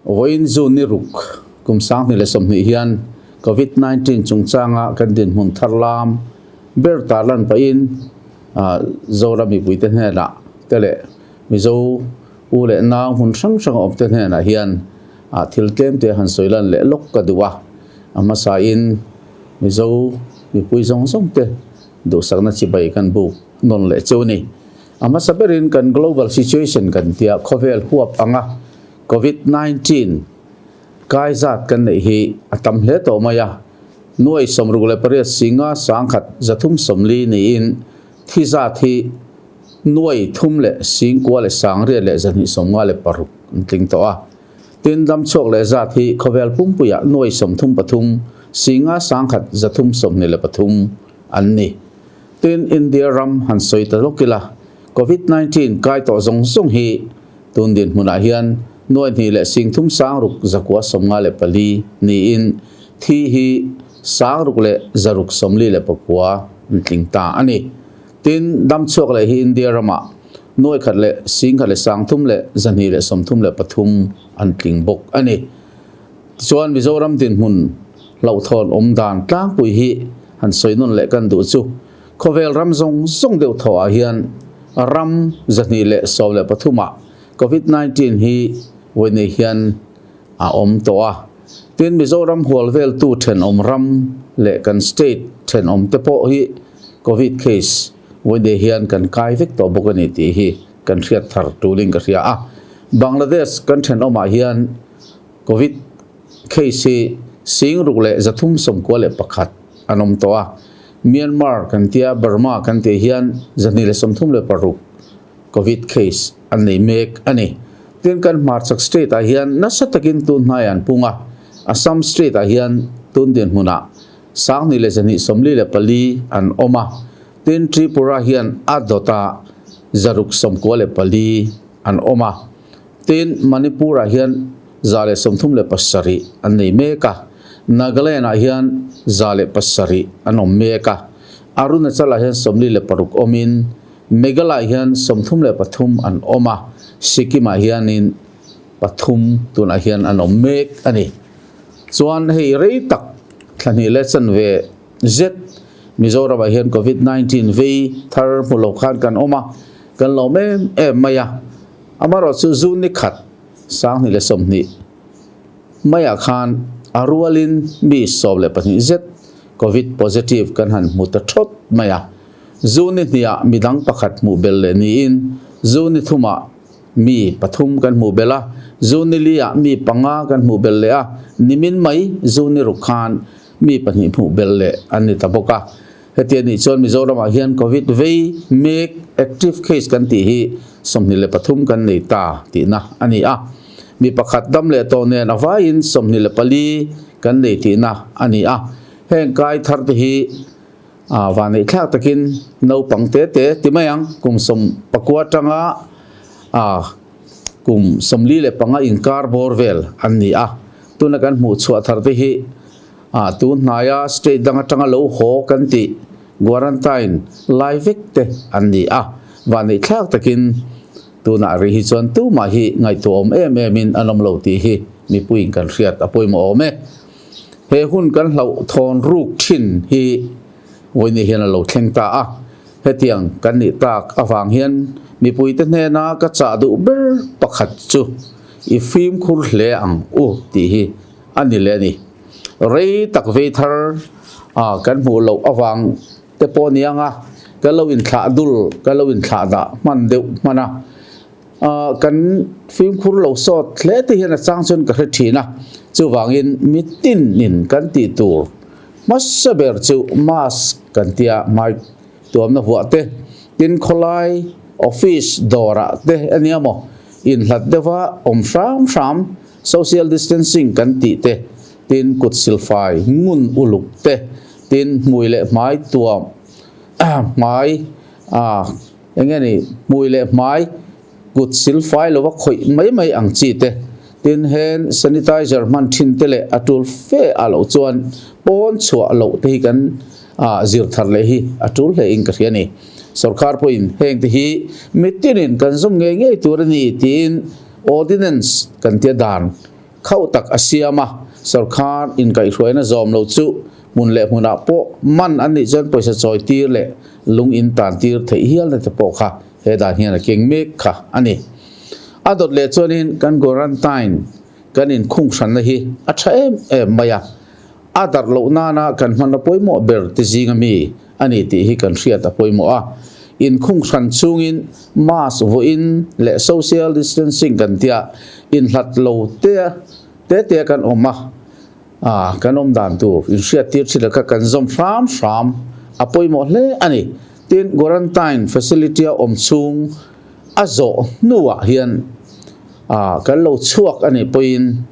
Vawiin June ni ruk kum 2020 hian Covid 19 chungchanga kan dinhmun thar lam ber tarlan pahin Zoram mipuite hnenah te leh Mizo u leh nau hmun hrang hrang a awmte hnenah hian thil tlem te han sawi lan leh lawk ka duh a. A hmasain Mizo mipui zawng zawng te duhsakna chibai kan buk nawn leh chu a ni. A hmasa berin kan global situation kan tia khawvel huap anga Covid 19 kai zat kan neih hi a tam hle tawh mai a. Nuai 68 singa 10 340 niin thi zat hi nuai thum leh singkua leh sangriat leh 256 an tling tawh a. Tin, damchhuak leh zat hi khawvel pumpuiah nuai 33 singa 10 323 an ni. Tin, India ram han sawi ta lawk ila, Covid 19 kai tawh zawng zawng hi tun dinhmunah hian nuai hnih leh sing thum sang ruk zakua 54 niin thi hi sang ruk leh zaruk 49 an tling ta a ni. Tin, damchhuak leh hi India ramah nuai khat leh sing khat leh sang thum leh 233 an tling bawk a ni. Tichuan, Mizoram dinhmun hlauhthawn awm dan tlangpui hi han sawi nawn leh kan duh chu khawvel ram zawng zawng deuh thawhah hian ram 213 ah Covid 19 hi vawiin hian a awm tawh a. Tin, Mizoram hual veltu thenawm ram leh kan state thenawm te pawh hi Covid case vawiin hian kan kai vek tawh bawk a ni tih hi kan hriat thar tulin ka hria a. Bangladesh kan thenawmah hian Covid case hi sing ruk leh 391 an awm tawh a. Myanmar kan tia Burma kan tih hian 236 Covid case an nei mek a ni. Tin, kan hmarchhak state ah hian nasa takin tun hnai an pung a, Assam state ah hian tun dinhmunah 10 leh 244 an awm a, tin Tripura hian a dawtah 694 an awm a, tin Manipur ah hian 137 an nei mek a, Nagaland ah hian 107 an awm mek a, Arunachal ah hian 46 awmin Meghalaya hian 33 an awm a, Sikkim ah hianin pathum tunah hian an awm mek a ni. Chuan hei rei tak thla hnih leh chanve zet Mizoram ah hian Covid 19 vei thar hmu lo khan kan awm a, kan lawm em em mai a. Amaherawhchu chu June ni khat 2020 maiah khan a rualin mi 12 zet Covid positive kan han hmu ta thawt mai a. Zu ni hniah midang pakhat hmuh bel leh niin, zu ni thumah mi pathum kan hmuh bel a, zu ni liah mi panga kan hmuh bel leh a, nimin mai zu ni ruk khan mi pahnih hmuh bel leh an ni ta bawk a. Heti a nih chuan Mizoramah hian Covid vei mek, active case kan tih hi 23 kan nei ta tihna a ni a. Mi pakhat dam leh tawh nen a vaiin 24 kan nei tihna a ni a. Heng kai thar te hi A vanneih thlak takin naupang te te ti mai ang, kum 19 atanga a kum 45 inkar bawr vel an ni a. Tuna kan hmuh chhuah thar te hi a tun hnaia state dang atanga lo haw kan tih quarantine lai vek te an ni a. Vanneih thlak takin tunah rih hi chuan tumah hi ngaihtuahawm em emin an awm lo tih hi mipuiin kan hriat a pawimawh awm e. He hun kan hlauhthawn ruk thin hi vawiin hian a lo thleng ta a, hetiang kan nih tak avang hian mipuite hnena ka chah duh ber pakhat chu i fimkhur hle ang u tih hi a ni leh a ni. Rei tak vei thar a kan hmuh loh avang te pawh ni ang a, kan lo inthlah dul, kan lo inthlah dah hman deuh hman a. Kan fimkhur lo sawt hle te hian a chang chuan ka hre thin a, chuvangin mitin in kan tih tur hmasa ber chu mask kan tia hmai tuamna huah te, tin khawlai office dawrah te ania maw inhlat deuha awm hram hram social distancing kan tih te, tin kut silfai ngun uluk te, tin hmui leh hmai tuam hmai a. Eng nge ni, hmui leh hmai kut silfai lova khawih mai mai ang chi te, tin hand sanitizer hman thin te leh a tul fe a loh chuan pawn chhuah loh te hi kan zir thar leh hi a tul hle in ka hria a ni. Sorkar pawhin heng te hi mitinin kan zawm ngei ngei tur a ni tiin ordinance kan tia dan. Khauh tak a siam a, sawrkar inkaihhruaina zawm lo chu hmun leh hmunah pawh man an nih chuan pawisa chawi tir leh lung in tan tir theih hialna te pawh kha he dan hian a keng mek kha a ni. A dawt leh chuanin kan quarantine kan inkhung hranna hi a tha em em mai a, a darh loh nana kan hmanna pawimawh ber te zinga mi a ni tih hi kan hriat a pawimawh a. Inkhung hran chungin mask vawiin leh social distancing kan tia inhlat lo te te te kan awm a, kan awm dan tur inhriat tir thin kha kan zawm hram hram a pawimawh hle a ni. Tin, quarantine facility a awm chhung a zawh hnuah hian kan lo chhuak a nih pawhin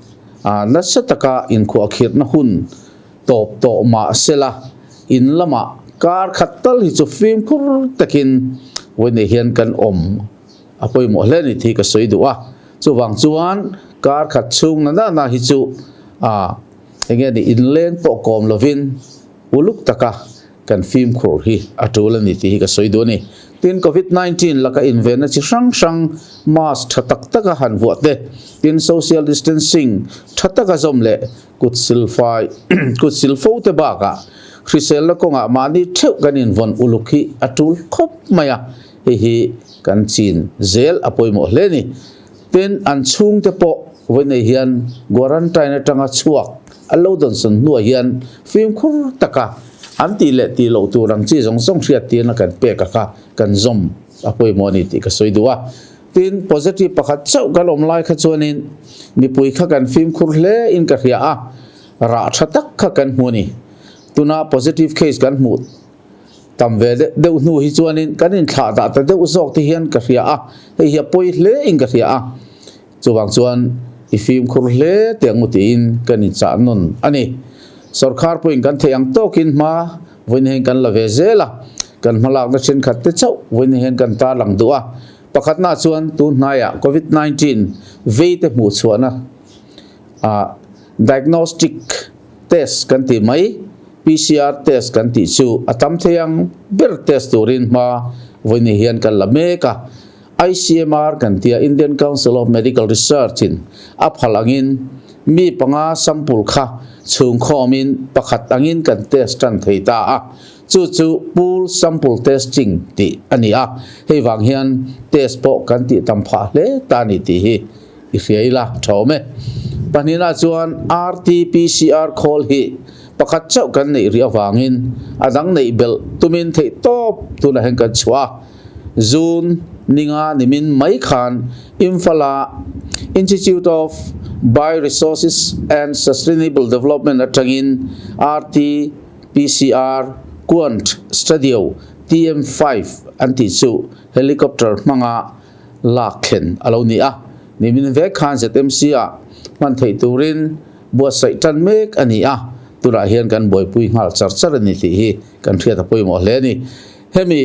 nasa taka inkhuahkhirhna hun Tawp tawh mah sela, in lamah kar khat tal hi chu fimkhur takin vawiin hian kan awm a pawimawh hle ni tih ka sawi duh a. Chuvang chuan kar khat chhung na na na hi chu a enge ni inleng pawh kawm lovin uluk taka kan fimkhur hi a tul a ni tih hi ka sawi duh a ni. Tin, Covid 19 laka invenna chi hrang hrang mask tha tak taka han vuah te, tin social distancing tha taka zawm leh Kut silfai, kut silfo te bakah hriselna kawngah mahni theuh kan invawn uluk hi a tul khawp mai a, hei hi kan chin zel a pawimawh hle a ni. Tin, an chhungte pawh vawiinei hian quarantine atanga chhuak an lo dawnsawn hnuah hian fimkhur taka an tih leh tih loh tur ang chi zawng zawng hriattirna kan pek a kha kan zawm a pawimawh a ni tih ka sawi duh a. Tin, positive pakhat chauh kan awm lai kha chuanin mipui kha kan fimkhur hle in ka hria a, rah tha tak kha kan hmu a ni. Tuna positive case kan hmuh tam ve deuh hnu hi chuanin kan inthlah dah ta deuh zawk te hian ka hria a, hei hi a pawi hle in ka hria a. Chuvang chuan i fimkhur hle teh ang u tiin kan inchah nawn a ni. Sorkar pawhin kan theih ang tawkin hma vawiin hian kan la ve zel a, kan hmalakna thenkhat te chauh vawiin hian kan tarlang duh a. Pakhatna chuan tun hnaiah Covid 19 veite hmuh chhuahna ah diagnostic test kan tih mai, PCR test kan tih chu a tam thei ang ber test turin hma vawiin hian kan la mek a. ICMR kan tia Indian Council of Medical Research in a phal angin mi panga sample kha chhungkhawmin pakhat angin kan test tan thei ta a. Chu chu pool sample testing tih a ni a, hei vang hian test pawh kan tih tam phah hle ta a ni tih hi i hria ila tha awm e. Pahnihna chuan RT-PCR khawl hi pakhat chauh kan neih rih avangin a dang neih belh tumin theih tawp tunah hian kan chhuah a. June ninga nimin mai khan Imphal-a Institute of Bioresources and Sustainable Development atangin RT PCR Quant Studio TM5 an tih chu helicopter hmanga lak thlen a lo ni a. Nimin vek khan ZMC ah hman theih turin buatsaih tan mek a ni a, tunah hian kan buaipui nghal char char a ni tih hi kan hriat a pawimawh hle a ni. Hemi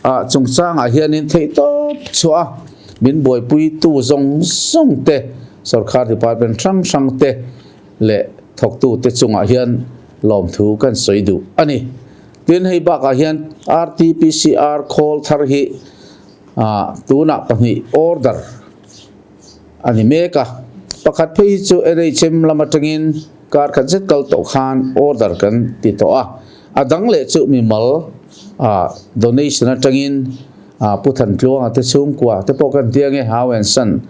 ah chungchangah hianin theihtawp chhuah a min buaipuitu zawng zawng te, sorkar department hrang hrang te leh thawktute chungah hian lawmthu kan sawi duh a ni. Tin, hei bakah hian RT-PCR khawl thar hi tunah pahnih order a ni mek a. Pakhat phei hi chu NHM lam atangin kar khat zet kal tawh khan order kan ti tawh a. A dang leh chu mimal donation atangin Pu Thantluanga te chhungkua te pawh kan ti ange, Hau and Son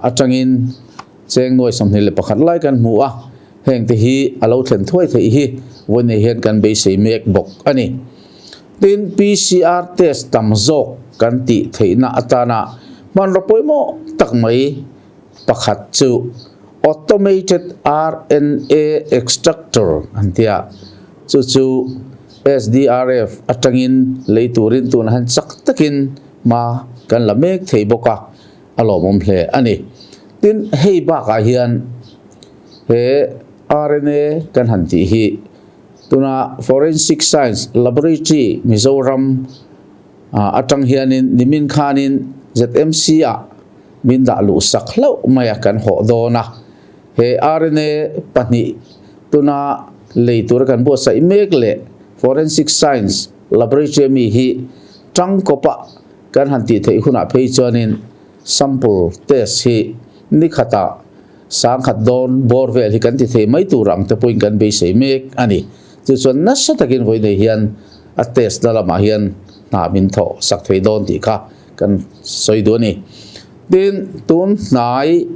atangin Cheng nuai 21 lai kan hmu a, heng te hi a lo thlen thuai theih hi vawiin hian kan beisei mek bawk a ni. Tin, PCR test tam zawk kan tih theihna atana hmanraw pawimawh tak mai pakhat chu Automated RNA Extractor an ti a, chu chu SDRF atangin lei turin tunah hian chak takin hma kan la mek thei bawk a. A lawmawm hle a ni. Tin, hei bakah hian he RNA kan han tih hi tuna Forensic Science Laboratory Mizoram atang hianin nimin khanin ZMC ah min dah luh sak hlauh mai a kan hawh dawn a. He RNA pahnih tuna lei tura kan buatsaih mek leh Forensic Science Laboratory ami hi tangkawpa Kan han tih theih hunah phei chuanin sample test hi ni khatah Sangkhat dawn bawr vel hi kan ti thei mai tur ang te pawhin kan beisei mek a ni. Chu chuan nasa takin vawi nei hian a test na lamah hian hna min thawh sak thei dawn tih kha kan sawi duh a ni. Tin, tun hnai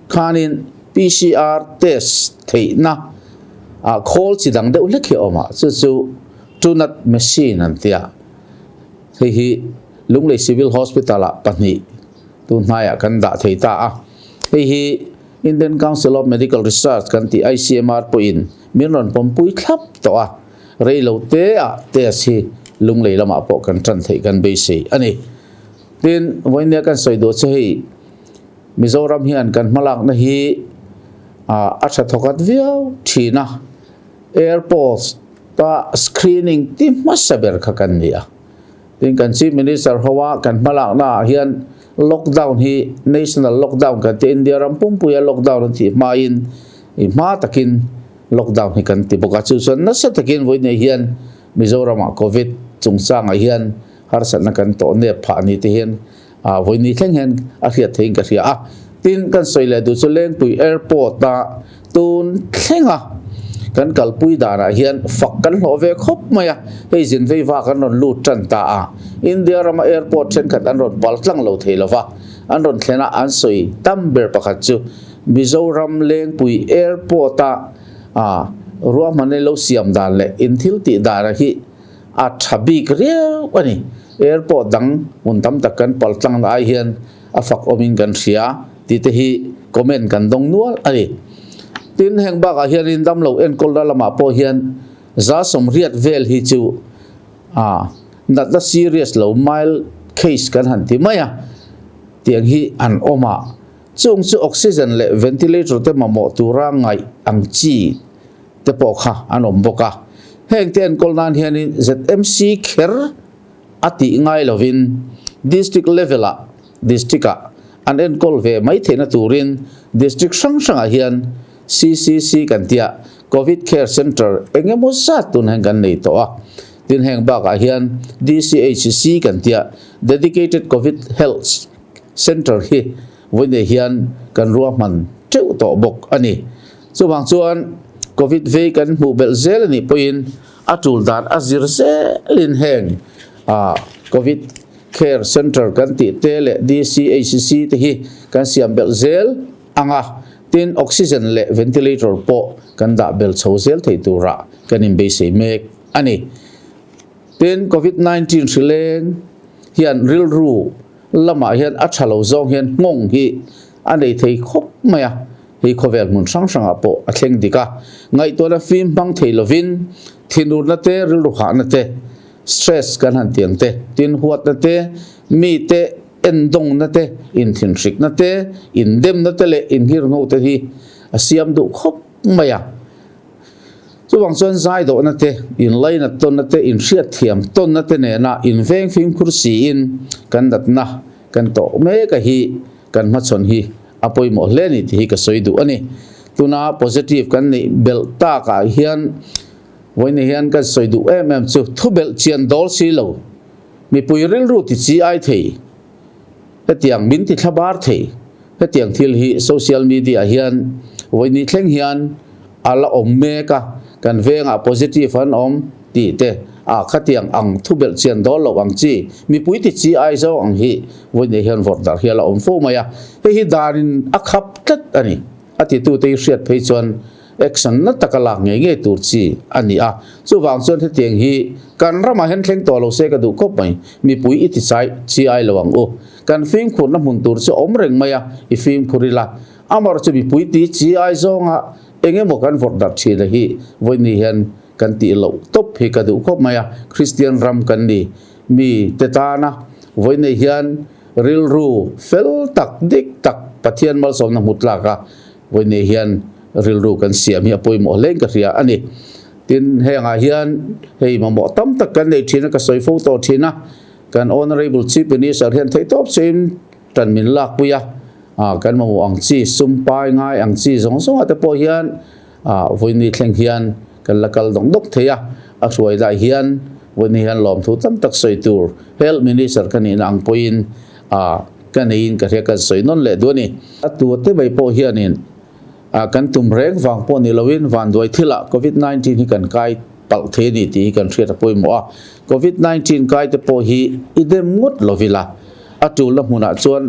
khanin PCR test theihna ah khawl chi dang deuh hlek hi a awm a, chu chu Truenat machine an ti a, hei hi Lunglei Civil Hospital ah pahnih tun hnaiah kan dah thei ta a, hei hi Indian Council of Medical Research kan tih ICMR pawhin min rawn pawmpui thlap tawh a, rei lo te ah test hi Lunglei lamah pawh kan tan theih kan beisei a ni. Tin, vawinia kan sawi duh chu hei Mizoram hian kan hmalakna hi a tha thawkhat viau thin a, airport a screening ti hmasa ber kha kan ni a. Tin kan Chief Minister ho a kan hmalakna ah hian lockdown hi national lockdown kan ti a, India ram pumpuia lockdown an tih hmain i hma takin lockdown hi kan ti bawk a, chu chuan nasa takin vawiinei hian Mizoram ah Covid chungchangah hian harsatna kan tawh nep phah ni te hian vawiini thleng hian a hriat theiin ka hria a. Tin kan sawi leh duh chu Lengpui Airport a Tun thlenga kan kalpui danah hian fak kan hlawh ve khawp mai a, hei zin vei vak an rawn lut tan ta a, India rama airport thenkhat an rawn pal tlang lo thei lova, an rawn thlen a, an sawi tam ber pakhat chu Mizoram Lengpui Airport a ruahmanna lo siam dan leh in thil tih dana hi a tha bik riau a ni. Airport dang hmun tam tak kan pal tlang na ai hian a fak awmin kan hria tih te hi comment kan dawng nual a ni. Tin, heng bakah hianin damlo enkawlna lamah pawh hian za sawmriat vel hi chu a natna serious lo, mild case kan han ti mai a, tiang hi an awm a, chung chu oxygen leh ventilator te mamawh tura ngaih ang chi te pawh kha an awm bawk a. Heng te enkawl nan hianin ZMC kher a tih ngai lovin District level ah District ah an enkawl ve mai theihna turin District hrang hrangah hian CCC kan tia Covid Care Centre eng emaw zat tun hian kan nei tawh a, tin heng bakah hian DCHC kan tia Dedicated Covid Health Centre hi vawiinei hian kan ruahman teuh tawh bawk a ni. Chuvang chuan Covid vei kan hmuh belh zel a nih pawhin A tul dan a zir zelin heng Covid Care Centre kan tih te leh DCHC te hi kan siam belh zel ang a, tin oxygen leh ventilator pawh kan dah bel chho zel thei turah kan inbeisei mek a ni. Tin Covid 19 hri leng hian rilru lamah hian a tha lo zawng hian nghawng hi a nei thei khawp mai a, Hei khawvel hmun hrang hrangah pawh a thleng dik a, ngaihtuahna fim hmang thei lovin thinurna te, rilru hahna te, stress kan han tiang te, tin huatna te, mite endawngna te, inthinhrikna te, indemna te leh inghirngho te hi a siam duh khawp mai a. Chuvang chuan zaidawhna te, inlainat tawnna te, inhriatthiam tawnna te nena inveng fimkhur siin kan natna kan tawh mek a hi kan hmachhawn hi a pawimawh hle a ni tih hi ka sawi duh a ni. Tuna positive kan neih belh takah hian vawiin hian kan sawi duh em em chu thu belh chian dawl si lo, mipui rilru ti chi ai thei, hetiang min ti thlabar thei, hetiang thil hi social media hian vawiin thleng hian a la awm mek a, kan vengah positive an awm tih te ah khatiang ang thu belh chian dawl loh ang chi mipui ti chi ai zawng ang hi vawiin hian vawrh darh hi a la awm fo mai a, hei hi danin a khap tlat a ni. A titute hi hriat phei chuan action na taka lak ngei ngei tur chi a ni a, chuvang chuan hetiang hi kan ramah hian thleng tawh lo se ka duh khawp mai, mipui i ti chai chi ai lo ang u, kan fimkhurna hmun tur chu awm reng mai a, i fimkhur ila, Amar chu mipui ti chi ai zawnga eng emaw kan vawrh darh thin a hi vawiin hian kan tih loh tawp hi ka duh khawp mai a, Kristian ram kan ni mi te tana vawiin hian rilru fel tak dik tak Pathian malsawmna hmu tlak a vawiin hian rilru kan siam hi a pawimawh hle in ka hria a ni. Tin hengah hian hei mamawh tam tak kan nei thin a ka sawi fo tawh thin a, kan Honourable Chief Minister hian theihtawp chuin Tan min lakpui a, kan mamawh ang chi, sum pai ngai ang chi zawng zawngah te pawh hian vawiini thleng hian kan la kal dawk dawk thei a, a hruai lai hian vawiini hian lawmthu tam tak sawi tur Health Minister ka nihna ang pawhin ka neiin ka hria kan sawi nawn leh duh a ni. A tu te mai pawh hianin kan tum reng vang pawh ni loin vanduai thilah Covid 19 hi kan kai palh thei a ni tih hi kan hriat a pawimawh a. Covid 19 kai te pawh hi i dem ngawt lovila a tulna hmunah chuan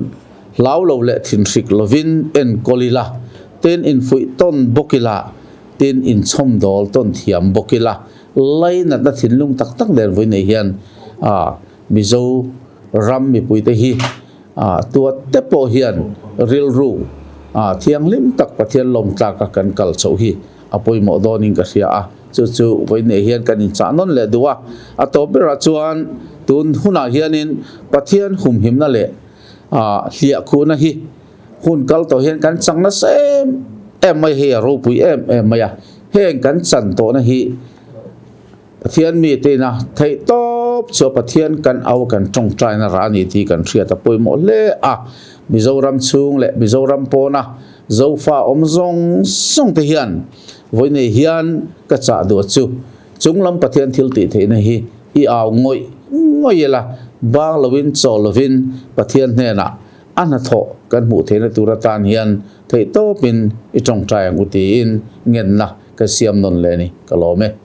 hlau lo leh thinhrik lovin enkawl ila, tin infuih tawn bawk ila, tin inchhawmdawl tawn thiam bawk ila, lainatna thinlung tak tak nen vawi nei hian Mizo ram mipuite hi tuat te pawh hian rilru thianghlim tak Pathian lawmtlaka kan kal chhoh hi a pawimawh dawnin ka hria a, chu chu vawi nei hian kan inchah nawn leh duh a. A tawp berah chuan tun hunah hianin Pathian humhimna leh hliahkhuhna hi hun kal tawh hian kan chang nasa em em mai hei a ropui em em mai a, heng kan chan tawhna hi Pathian mite ina theih tawp chu Pathian kan au kan tawngtaina rah a ni tih kan hriat a pawimawh hle a, Mizoram chhung leh Mizoram pawna Zofa awm zawng zawng te hian vawi nei hian ka chah duh chu chunglam Pathian thil tih theihna hi i au ngawih ngawih ila bang lovin chaw lovin Pathian hnenah a hnathawh kan hmuh theihna tur atan hian theih tawpin i tawngtai ang u tiin ngenna ka siam nawn leh a ni ka lawm e.